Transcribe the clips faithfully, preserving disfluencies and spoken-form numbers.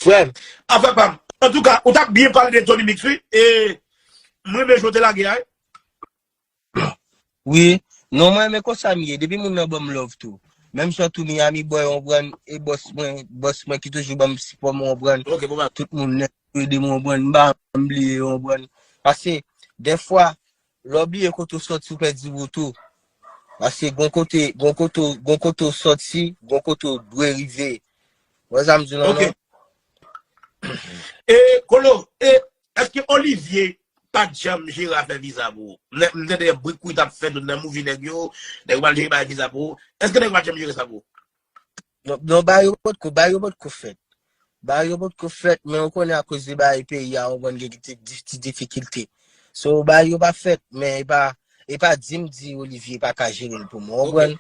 Frè m. Afè pa m. Antouka, ou t ap byen pale de Tony Mix, wi. E, m renmen jan w te lage a, wi. Wi. Non, mwen, men konsa m ye. Depi moun nan ban m love tou. Menm jan tou Miami Boy, w konprann, e bòs mwen, bòs mwen ki toujou ban m sipò m, w konprann. Tout moun nèt tou ede m, w konprann. M pa janm bliye, w konprann. Paske, dèfwa, lè w bliye kote w sòti, w pèdi wout ou. Paske gon kote, gon kote, gon kote w sòti, gon kote w dwe rive. Wè sa m di w lan non? E, Kolo, e, èske Olivier pa t janm jere afè viza pou ou? M tande bri kou t ap fè tout nan mouvi nèg yo, nèg yo pa t jere bagay viza pou ou. Èske nèg yo pa t janm jere sa pou ou? Non, non, bagay yo potko, bagay yo potko fèt. Bagay yo potko fèt, men ou konnen akoz de bagay peyi a, ou konn gen ti, ti difikilte. So, bagay yo pa fèt, men e pa, e pa di m di Olivier pa ka jere l pou mwen, ou konprann?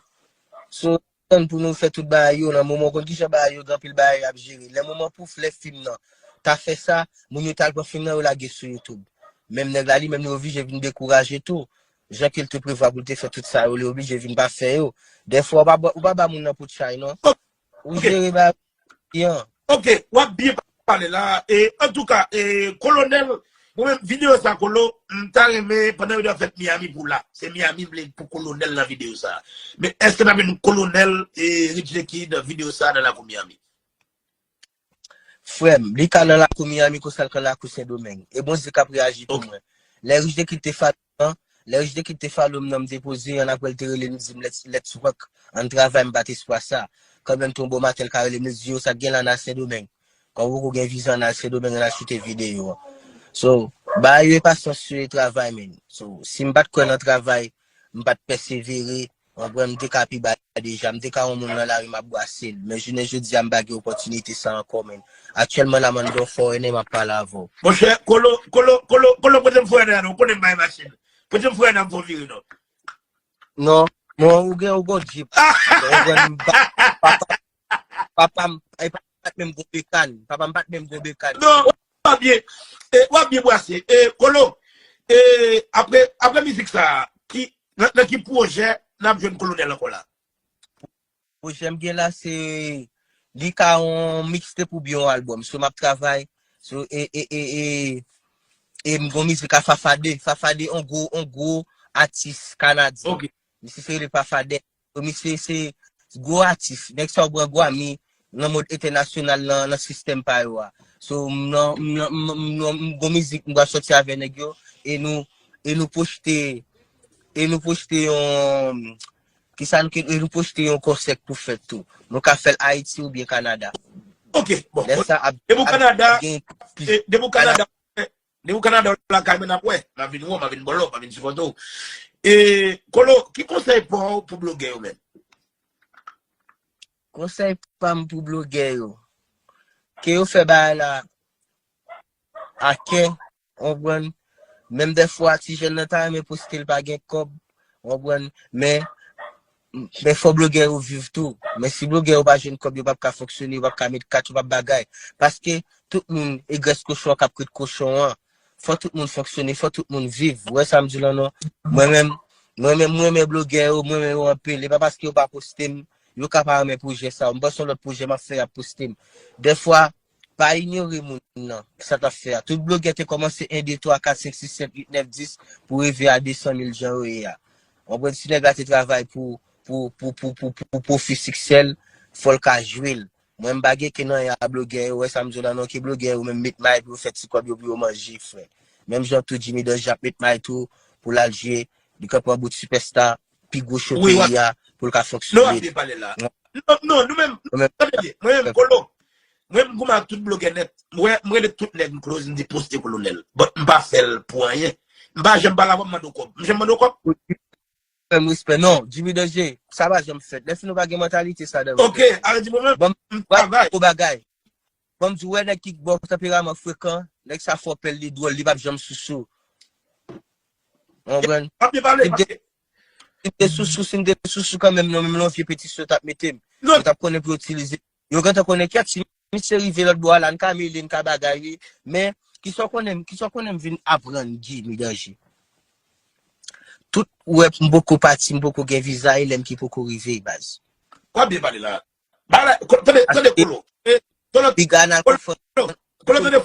So, tann pou nou fè tout bagay yo, nan moman ou konn kijan bagay yo, gen anpil bagay y ap jere. Lè moman pou lè fim nan ta fè sa, moun yo t al pran fim nan, yo lage sou YouTube. Menm nèg la, li menm, li oblije vin dekouraje tou. Jan ke l te prevwa pou l te fè tout sa yo, li oblije vin pa fè yo. Dèfwa, ou pa ba, ou pa ba moun nan poutchay, non. Ou jere bagay an. Ok, w ap byen pale la. E, antouka, e, Kolonèl, mwen menm, videyo sa, Kolo, m ta renmen, pandan videyo a fèt Miami pou la. Se Miami m vle pou Kolonèl nan videyo sa. Men èske n ap jwenn Kolonèl e Rich the Kid videyo sa nan lakou Miami? Frè m, li ka nan lakou Miami konsa l ka lakou Sendomeng. E Bondye k ap reyaji pou mwen. Lè Rich the Kid te follow m nan, lè Rich the Kid te follow m nan, m te poze, ann apre l te rele m, li di m, let's, let's work, ann travay, m pa t espwa sa. Kanmenm tou yon bon maten, l ka rele m, li di, yo, sa k gen la, n al Sendomeng. Kòm ou poko gen viza, ann al Sendomeng, ann al choute videyo an. So, bagay yo e pa sans yo, e travay, men. So, si m pa t kwè nan travay, m pa t pèsevere, w konprann, m te ka pi ba deja, m te ka yon moun nan lari m ap bwase l. Men jounen jodi a, m pa gen opòtinite sa ankò, men. Aktyèlman la, m anndan yon foreigner, m ap pale avè w. Monchè, Kolo, Kolo, Kolo, Kolo, pote m foreigner a non, konnen m bay machin. Pote m foreigner a m fè w vire non. Non, non, ou gen, ou gon Jeep. Ou konprann, m pa, papa, papa m, e papa m pa t menm gon bekàn. Papa m pa t menm gon bekàn. Non, w ap byen, e, w ap byen bwase. E, Kolo, e, apre, apre mizik sa, ki, nan, nan ki pwojè n ap jwenn Kolonèl ankò la? Pwojè m gen la, se, li ka yon mixtape oubyen yon album. So, m ap travay. So, e, e, e, e, e m gon mizik a Fafade. Fafade, yon gwo, yon gwo atis kanadyen. Misye se rele Fafade. So, misye se gwo atis. Nèg sa yo pran Grammy nan mond entènasyonal nan, nan sistèm pa yo a. So, m nan, m nan, m, m, m, m gon mizik m pral sòti avè nèg yo. E nou, e nou pwojte, e nou pwojte yon, kisa nou, e nou pwojte yon konsè k pou fèt tou. Nou ka fè l Ayiti oubyen Kanada. Ok, bon. Lè sa ap, depi w Kanada, depi w Kanada, depi w Kanada w lakay mwen n ap wè. M ap vin wè w, m ap vin bòlò, m ap vin sipòte w. E, Kolo, ki konsèy pa w pou blogè yo menm? Konsèy pa m pou blogè yo. Ke yo fè bagay la a kè, w konprann? Menm dèfwa, ti jèn nan ta renmen poste l pa gen kòb, w konprann? Men, men fò blogè yo viv tou. Men si blogè yo pa jwenn kòb, yo p ap ka fonksyone, yo p ap ka met kat, yo p ap bagay. Paske tout moun e grès kochon an k ap kwit kochon an. Fò tout moun fonksyone, fò tout moun viv. Ou wè sa m di w lan non? Mwen menm, mwen menm, mwen renmen blogè yo, mwen renmen yo anpil. E pa paske yo pa poste m, yo ka pa renmen pwojè sa yo. M panse yon lòt pwojè m ap fè, y ap poste m. Dèfwa, pa inyore moun nan, sa t ap fè a. Tout blogè te kòmanse en, de, twa, kat, senk, sis, sèt, uit, nèf, dis pou rive a de san mil jan yo ye a. W konprann? Si nèg la te travay pou, pou, pou, pou, pou, pou pwofi siksè l, fò l ka jwe l. Mwen, m pa gen ke nan anyen a blogè yo, wè sa m di w la non, ke blogè yo menm met may pou yo fè ti kòb yo pou yo manje, frè. Menm jan tou Jimmy Danje ap met may tou pou l al jwe, li ka pran bout sipèsta, pi gwo cho peyi a, pou l ka fonksyone. Non, w ap byen pale la. Non, non, nou menm, tande byen, mwen menm, Kolo, mwen menm, m goumen ak tout blogè nèt. Mwen, m rele tout nèg, m close, m di poste Kolonèl. But m pa fè l pou anyen. M pa janm pale avè w, m mande w kòb. M janm mande w kòb? Fè m respè. Non, Jimmy Danje, sa pa janm fèt. Lè fini w pa gen mantalite sa dan. Ok, ale di mwen menm, m travay. Bon bagay. Ban m di w, wè nèg ki bon tanperaman frekan, nèg sa fè w pè l, li dwòl, li p ap janm sousou. W konprann? M ap byen pale, paske. Si m te sousou, si m te sousou kanmenm, non, menm lè yon vye petisyon yo t ap mete m. Yo t ap konnen pou yo itilize. Yo gentan konnen kèt, si misye rive lòt bò a la, n ka mele, n ka bagay, wi. Men, kisa w konnen, kisa w konnen m vin aprann Jimmy Danje? Tout ou wè m poko pati, m poko gen viza, e lè m ki poko rive, baz. W ap byen pale la. Bagay la, tande, tande Kolo. E, tande, Piga nan konferans. Kolo tande